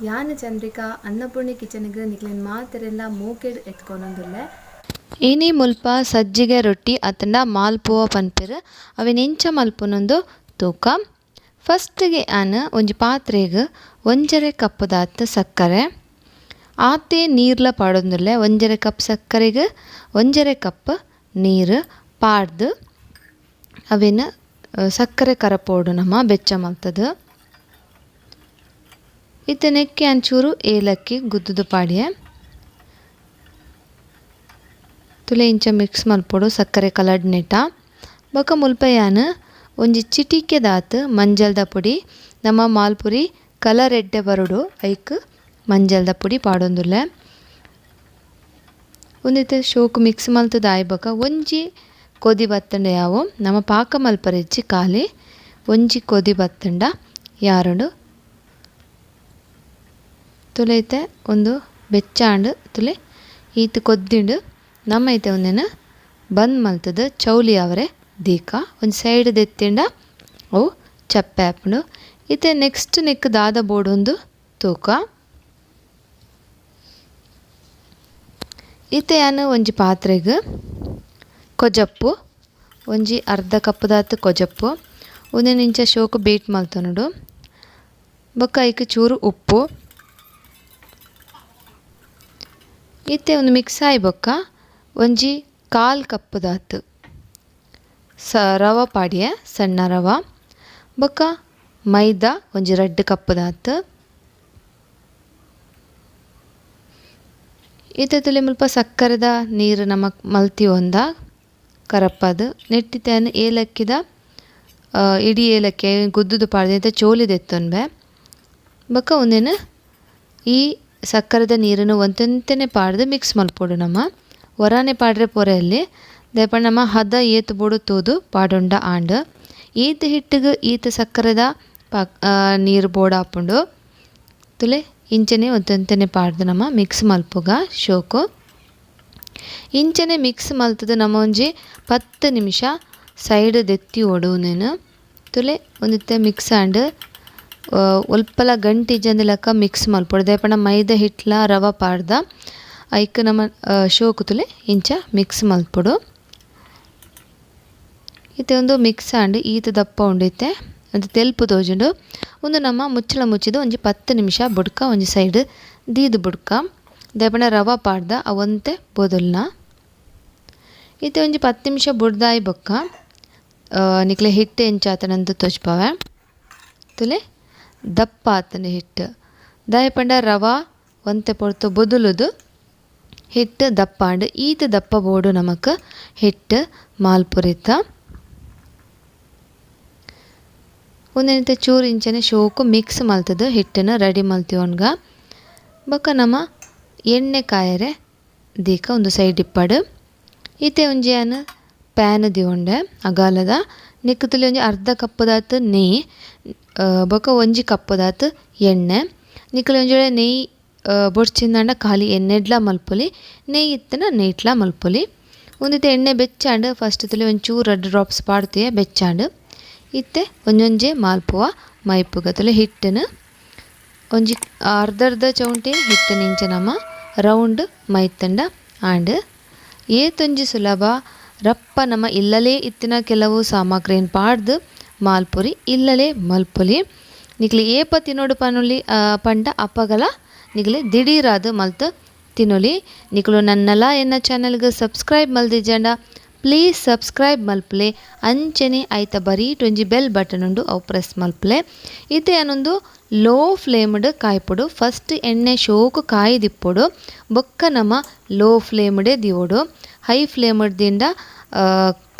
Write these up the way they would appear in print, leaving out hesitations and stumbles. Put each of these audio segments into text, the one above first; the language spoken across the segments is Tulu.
ಯಾನ್ ಚಂದ್ರಿಕಾ ಅನ್ನಪೂರ್ಣಿ ಕಿಚನ್ಗ್ ನಿಕ್ಲೆನ್ ಮಾತೆರೆನ್ಲ ಮೋಕೆಡ್ ಎತ್ಕೊನೊಂದುಲ್ಲೆ. ಇನಿ ಮುಲ್ಪ ಸಜ್ಜಿಗೆ ರೊಟ್ಟಿ ಅತ್ತಂಡ ಮಾಲ್ಪುವ ಪನ್ಪೆರ್ ಅವೆನ್ ಎಂಚ ಮಲ್ಪುನಂದು ತೂಕ. ಫಸ್ಟ್ಗೆ ಆನ್ ಒಂಜಿ ಪಾತ್ರೆಗ್ 1.5 ಕಪ್ ದಾತ್ ಸಕ್ಕರೆ ಆತೆ ನೀರ್ಲ ಪಾಡೊಂದುಲ್ಲೆ. 1.5 ಕಪ್ ಸಕ್ಕರೆಗ್ 1.5 ಕಪ್ ನೀರು ಪಾಡ್ದು ಅವೆನ್ ಸಕ್ಕರೆ ಕರಪೋಡು ನಮ್ಮ ಬೆಚ್ಚ ಮಲ್ತದು. ಇತ್ತೆ ನೆಕ್ಕೆ ಅಂಚೂರು ಏಲಕ್ಕಿ ಗುದ್ದುದು ಪಾಡಿಯೆ ತುಲೆ ಇಂಚ ಮಿಕ್ಸ್ ಮಲ್ಪೊಡು ಸಕ್ಕರೆ ಕಲರ್ಡ್ ನೆಟ. ಬೊಕ ಮುಲ್ಪಯಾನ್ ಒಂಜಿ ಚಿಟಿಕೆ ದಾತ್ ಮಂಜಲ್ದ ಪೊಡಿ, ನಮ್ಮ ಮಾಲ್ಪುರಿ ಕಲರ್ ಎಡ್ಡೆ ಬರಡು ಐಕ್ ಮಂಜಲ್ದ ಪೊಡಿ ಪಾಡೊಂದುಲ್ಲೆ. ಒಂದಿತ್ತೆ ಶೋಕು ಮಿಕ್ಸ್ ಮಲ್ತದ ಆಯ್ ಬೊಕ ಒಂಜಿ ಕೊದಿ ಬತ್ತಂಡ ಯಾವು ನಮ್ಮ ಪಾಕ ಮಲ್ಪರೆಜ್ಜಿ ಖಾಲಿ ಒಂಜಿ ಕೊದಿ ಬತ್ತಂಡ ಯಾರುಂಡು ತುಲೆ ಇತ್ತೆ ಒಂದು ಬೆಚ್ಚಾಂಡು ತುಲೆ ಈತ್ ಕೊದ್ದಿಂಡು ನಮ್ಮ ಇತ್ತೆ ಒಂದೇನ ಬಂದ್ ಮಲ್ತದ ಚೌಲಿ ಅವರೆ ದೀಕ ಒಂದು ಸೈಡ್ ದೆತ್ತಿಂಡ ಅವು ಚಪ್ಪೆ ಆಪುಂಡು. ಇತ್ತೆ ನೆಕ್ಸ್ಟ್ ನೆಕ್ ದಾದ ಬೋಡೊಂದು ತೂಕ. ಇತ್ತೆ ಯಾನ್ ಒಂಜಿ ಪಾತ್ರೆಗ್ ಕೊಜಪ್ಪು ಒಂಜಿ ಅರ್ಧ ಕಪ್ಪುದಾತ್ ಕೊಜಪ್ಪು ಒಂದೇನು ಇಂಚ ಶೋಕು ಬೀಟ್ ಮಲ್ತೊನುಡು. ಬೊಕ್ಕ ಐಕ್ ಚೂರು ಉಪ್ಪು ಇತ್ತೆ ಒಂದು ಮಿಕ್ಸ್ ಆಯಿ ಬೊಕ್ಕ ಒಂಜಿ 1/4 ಕಪ್ಪುದಾತ್ ರವ ಪಾಡಿಯೆ ಸಣ್ಣ ರವ ಬೊಕ್ಕ ಮೈದಾ ಒಂಜಿ 2 ಕಪ್ಪುದಾತ್. ಇತ್ತೆ ತುಲೆ ಮುಲ್ಪ ಸಕ್ಕರೆದ ನೀರು ನಮಕ್ ಮಲ್ತಿ ಒಂದ ಕರಪ್ಪದು ನೆಟ್ಟಿತೇನ್ ಏಲಕ್ಕಿದ ಇಡೀ ಏಲಕ್ಕಿ ಗುದ್ದುದು ಪಾಡ್ದೆ ಇತ್ತೆ ಚೋಲಿ ದೆತ್ತೊನ್ಬೆ. ಬೊಕ್ಕ ಒಂದೇನು ಈ ಸಕ್ಕರೆದ ನೀರನ್ನು ಒಂತೆಂತೆನೆ ಪಾಡ್ದು ಮಿಕ್ಸ್ ಮಲ್ಪೊಡು ನಮ್ಮ ಒರಾನೆ ಪಾಡ್ರೆ ಪೊರೆಯಲ್ಲಿ ದಯಪಂಡ ನಮ್ಮ ಹದ ಏತ್ ಬೋಡು ತೂದು ಪಾಡೊಂಡ ಆಂಡ್. ಈತ್ ಹಿಟ್ಟಿಗೆ ಈತ್ ಸಕ್ಕರೆದ ಪಾಕ್ ನೀರು ಬೋಡಾಪುಂಡು ತುಲೆ ಇಂಚನೆ ಒಂತೆಂತೆನೆ ಪಾಡ್ದು ನಮ್ಮ ಮಿಕ್ಸ್ ಮಲ್ಪುಗ ಶೋಕು. ಇಂಚನೆ ಮಿಕ್ಸ್ ಮಲ್ತದ ನಮ್ಮ ಒಂಜಿ 10 ನಿಮಿಷ ಸೈಡ್ ದೆತ್ತಿ ಓಡು ನೇನು ತುಲೆ ಒಂದಿತ್ತೆ ಮಿಕ್ಸ್ ಆಂಡ್ ಒಲ್ಪಲ ಗಂಟು ಇಜ್ಜಂದಿಲಕ ಮಿಕ್ಸ್ ಮಲ್ಪೊಡು. ದಯಪಂಡ ಮೈದಾ ಹಿಟ್ಲ ರವ ಪಾಡ್ದ ಐಕ್ ನಮ್ಮ ಶೋಕು ತುಲೆ ಇಂಚ ಮಿಕ್ಸ್ ಮಲ್ಪೊಡು. ಇತ್ತೆ ಒಂದು ಮಿಕ್ಸ್ ಆಂಡ್ ಈತ್ ದಪ್ಪ ಉಂಡು ಇತ್ತೆ ಒಂದು ತೆಲ್ಪು ತೋಜುಂಡು. ಒಂದು ನಮ್ಮ ಮುಚ್ಚಳ ಮುಚ್ಚಿದು ಒಂಜಿ 10 ನಿಮಿಷ ಬುಡ್ಕ ಒಂಜಿ ಸೈಡ್ ದೀದು ಬುಡ್ಕ. ದಯಪಂಡ ರವ ಪಾಡ್ದ ಅವಂತೆ ಬೊದಲ್ನ. ಇತ್ತೆ ಒಂಜಿ 10 ನಿಮಿಷ ಬುಡ್ದಾಯಿ ಬೊಕ್ಕ ನಿಕ್ಲೆ ಹಿಟ್ಟು ಎಂಚಾತನಂದು ತೋಜ್ಪಾವೆ. ತುಲೆ ದಪ್ಪ ಆತನ ಹಿಟ್ಟು ದಾಯಪಂಡ ರವ ಒಂತೆ ಪೊರ್ತು ಬೊದಲುದು ಹಿಟ್ಟು ದಪ್ಪಾಂಡು. ಈತ ದಪ್ಪ ಬೋಡು ನಮಕ್ ಹಿಟ್ಟು ಮಾಲ್ಪುರಿತ. ಒಂದೇನಿತ ಚೂರು ಇಂಚನೆ ಶೋಕು ಮಿಕ್ಸ್ ಮಲ್ತದು ಹಿಟ್ಟನ್ನು ರೆಡಿ ಮಲ್ತಿವೊನ್ಗ. ಬೊಕ್ಕ ನಮ್ಮ ಎಣ್ಣೆ ಕಾಯರೆ ದೀಕ ಒಂದು ಸೈಡ್ ಇಪ್ಪಡು. ಇತ್ತೆ ಒಂಜಿ ಯಾನ್ ಪ್ಯಾನ್ ದಿವೊಂಡೆ ಅಗಾಲದ ನೆಕ್ಕ್ ತುಲಿ ಒಂಜಿ ಅರ್ಧ ಕಪ್ಪುದಾತ್ ನೆಯ್ ಬೊಕ್ಕ ಒಂಜಿ ಕಪ್ಪುದಾತ್ ಎಣ್ಣೆ. ನಿಕುಲು ಒಂಜಿ ವೇಳೆ ನೆಯ್ ಬೊಡ್ಚಿಂದಾಂಡ ಖಾಲಿ ಎಣ್ಣೆಡ್ಲ ಮಲ್ಪೊಲಿ, ನೆಯ್ ಇತ್ತನ ನೆಯ್ಟ್ಲ ಮಲ್ಪೊಲಿ. ಒಂದಿತ್ತೆ ಎಣ್ಣೆ ಬೆಚ್ಚಾಂಡ್ ಫಸ್ಟ್ ತುಲಿ ಒಂಚೂರು 2 ಡ್ರಾಪ್ಸ್ ಪಾಡ್ತಿಯೆ ಬೆಚ್ಚಾಂಡ್. ಇತ್ತೆ ಒಂಜೊಂಜೆ ಮಾಲ್ಪುವ ಮೈಪುಗ ತುಲೆ ಹಿಟ್ಟನ್ನು ಒಂಜಿ ಅರ್ಧ ಅರ್ಧ ಚೌಂಟಿ ಹಿಟ್ಟನ್ನು ಇಂಚ ನಮ್ಮ ರೌಂಡ್ ಮೈತಂಡ ಆಂಡ್. ಏತೊಂಜಿ ಸುಲಭ ರಪ್ಪ ನಮ್ಮ ಇಲ್ಲಲೇ ಇತ್ತಿನ ಕೆಲವು ಸಾಮಗ್ರಿಯನ್ನು ಪಾಡ್ದು ಮಾಲ್ಪುರಿ ಇಲ್ಲಲೇ ಮಲ್ಪುಲಿ. ನಿಕ್ಲೆ ಏಪ ತಿನ್ನೋಡು ಪನುಲಿ ಪಂಡ ಅಪ್ಪಗಲ ನಿಕ್ಲೆ ದಿಢೀರಾದ್ ಮಲ್ತ್ ತಿನ್ನೊಲಿ. ನಿಕುಲು ನನ್ನಲ ಎನ್ನ ಚಾನಲ್ಗೆ ಸಬ್ಸ್ಕ್ರೈಬ್ ಮಲ್ದಿಜಂಡ ಪ್ಲೀಸ್ ಸಬ್ಸ್ಕ್ರೈಬ್ ಮಲ್ಪುಲೆ. ಅಂಚನೆ ಐತ ಬರೀಟ್ ಒಂಜಿ ಬೆಲ್ ಬಟನ್ ಉಂಡು ಅವು ಪ್ರೆಸ್ ಮಲ್ಪುಲೆ. ಇತ್ತೆ ಯಾನೊಂದು ಲೋ ಫ್ಲೇಮ್ಡ್ ಕಾಯ್ಪೊಡು. ಫಸ್ಟ್ ಎಣ್ಣೆ ಶೋಕು ಕಾಯ್ದಿಪ್ಪೊಡು ಬೊಕ್ಕ ನಮ್ಮ ಲೋ ಫ್ಲೇಮ್ಡೆ ದಿವೊಡು. ಹೈ ಫ್ಲೇಮ್ಡ್ ದಿಂಡ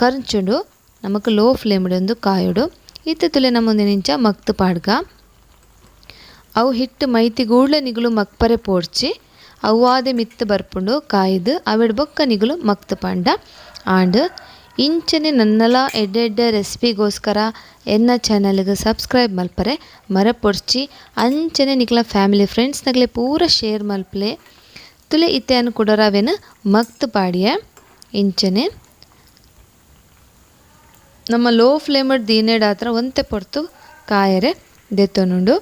ಕರ್ಚುಂಡು ನಮಕ್ ಲೋ ಫ್ಲೇಮ್ಡ್ ಒಂದು ಕಾಯೊಡು. ಇತ್ತೆ ತುಲೆ ನಮ್ಮ ಇಂಚ ಮಗ್ತ್ ಪಾಡ್ಗ ಅವು ಹಿಟ್ಟು ಮೈತಿ ಗೂಡ್ಲೆ ನಿಗುಲು ಮಕ್ಪರೆ ಪೋಡ್ಚಿ ಅವ್ವಾದೆ ಮಿತ್ತ್ ಬರ್ಪುಂಡು ಕಾಯ್ದು ಅವೆಡ್ ಬೊಕ್ಕ ನಿಗುಲು ಮಗ್ತ್ ಪಾಂಡ ಆಂಡ್. ಇಂಚನೆ ನನ್ನಲ ಎಡ್ಡೆ ಎಡ್ಡೆ ರೆಸಿಪಿಗೋಸ್ಕರ ಎನ್ನ ಚಾನಲ್ಗೆ ಸಬ್ಸ್ಕ್ರೈಬ್ ಮಲ್ಪರೆ ಮರಪೊಡ್ಚಿ. ಅಂಚನೆ ನಿಕ್ಲ ಫ್ಯಾಮಿಲಿ ಫ್ರೆಂಡ್ಸ್ ನಗಲೆ ಪೂರ ಶೇರ್ ಮಲ್ಪಲೆ. ತುಲೆ ಇತ್ತೆ ಅನ್ ಕುಡರವೇನು ಮಗ್ತ್ ಪಾಡಿಯೆ. ಇಂಚನೆ ನಮ್ಮ ಲೋ ಫ್ಲೇಮಡ್ ದೀನೆಡ್ ಆತ್ರ ಒಂತೆ ಪೊರ್ತು ಕಾಯರೆ ದೆತ್ತೊನುಂಡು.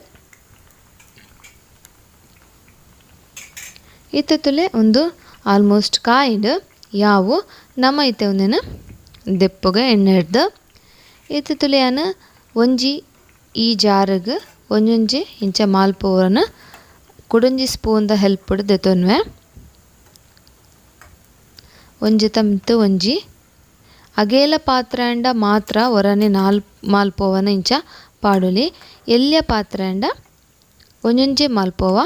ಇತ್ತೆ ತುಲೆ ಉಂದು ಆಲ್ಮೋಸ್ಟ್ ಕಾಯಿಂಡ್ ಯಾವು ನಮ ಇತ್ತೆ ಉಂದೆನ್ ದೆಪ್ಪುಗ ಎಣ್ಣೆಡ್ದ್. ಇತ್ತೆ ತುಲೆ ಯಾನ್ ಒಂಜಿ ಈ ಜಾರುಗ್ ಒಂಜೊಂಜಿ ಇಂಚ ಮಾಲ್ಪುವನ ಕುಡೊಂಜಿ ಸ್ಪೂನ್ ದ ಹೆಲ್ಪ್ ಡ್ ದೆತೊನ್ವೆ. ಒಂಜಿ ತಮ್ತ್ ಒಂಜಿ ಅಗೇಲ ಪಾತ್ರೆ ಆಂಡ ಮಾತ್ರ ಒರನೆ ನಾಲ್ ಮಾಲ್ಪೋವನ ಇಂಚ ಪಾಡೊಲಿ. ಎಲ್ಯ ಪಾತ್ರೆ ಆಂಡ ಒಂಜೊಂಜಿ ಮಾಲ್ಪೋವ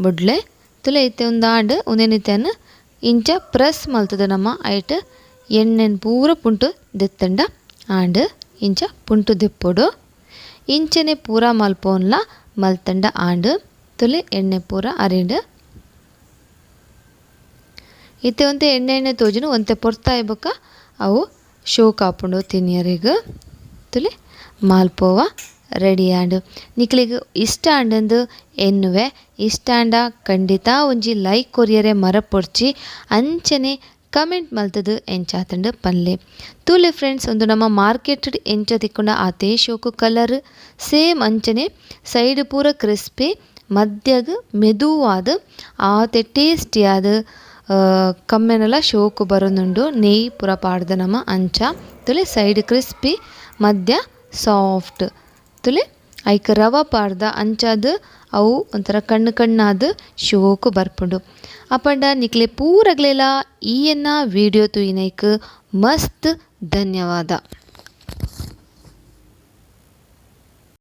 ಬುಡ್ಲೆ. ತುಲೆ ಇತ್ತೆ ಉಂದಾಂಡ್ ಉಂದೆನ್ ಇತ್ತೆ ಇಂಚ ಪ್ರೆಸ್ ಮಲ್ತುದು ನಮ ಐಟ್ ಎಣ್ಣೆನ್ ಪೂರ ಪುಂಟು ದೆತ್ತಂಡ ಆಂಡ್ ಇಂಚ ಪುಂಟು ದೆಪ್ಪೊಡು. ಇಂಚನೆ ಪೂರ ಮಲ್ಪೋನ್ಲ ಮಲ್ತಂಡ ಆಂಡ್. ತುಲೆ ಎಣ್ಣೆ ಪೂರ ಅರಿಂಡ್. ಇತ್ತೆ ಒಂತೆ ಎಣ್ಣೆ ಎಣ್ಣೆ ತೋಜುನು ಒಂತೆ ಪೊರ್ತಾಯಿ ಬೊಕ್ಕ ಅವು ಶೋಕ್ ಆಪುಂಡು ತಿನಿಯರೆಗ್. ತುಲೆ ಮಾಲ್ಪೋವ ರೆಡಿ ಆಂಡ್. ನಿಕ್ಲೆಗ್ ಇಷ್ಟ ಆಂಡಂದು ಎನ್ನುವೆ. ಇಷ್ಟ ಆಂಡ ಖಂಡಿತ ಒಂಜಿ ಲೈಕ್ ಕೊರಿಯರೆ ಮರಪೊಡ್ಚಿ. ಅಂಚನೆ ಕಮೆಂಟ್ ಮಲ್ತುದು ಎಂಚಾತುಂಡು ಪನ್ಲೆ. ತೂಲೆ ಫ್ರೆಂಡ್ಸ್ ಉಂದು ನಮ್ಮ ಮಾರ್ಕೆಟ್ ಎಂಚ ತಿಕ್ಕುಂಡ ಆತೇ ಶೋಕು ಕಲರ್ ಸೇಮ್ ಅಂಚನೆ ಸೈಡ್ ಪೂರ ಕ್ರಿಸ್ಪಿ ಮಧ್ಯಗ್ ಮೆದುವಾದ್ ಆತೆ ಟೇಸ್ಟಿ ಆದ್ ಕಮ್ಮೆನಲ ಶೋಕು ಬರೊಂದುಂಡು. ನೆಯ್ ಪೂರ ಪಾಡ್ದ್ ನಮ ಅಂಚ ತುಲೆ ಸೈಡ್ ಕ್ರಿಸ್ಪಿ ಮಧ್ಯ ಸಾಫ್ಟ್. ತುಲೆ ಐಕ್ ರವ ಪಾಡ್ದ ಅಂಚಾದ್ ಅವು ಒಂಥರ ಕಣ್ಣು ಕಣ್ಣಾದ್ ಶೋಕು ಬರ್ಪುಂಡು. ಅಪಂಡ ನಿಕ್ಲೆ ಪೂರಗ್ಲೆಲ ಈ ಎನ್ನ ವಿಡಿಯೋ ತೂಯಿನೈಕ್ ಮಸ್ತ್ ಧನ್ಯವಾದ.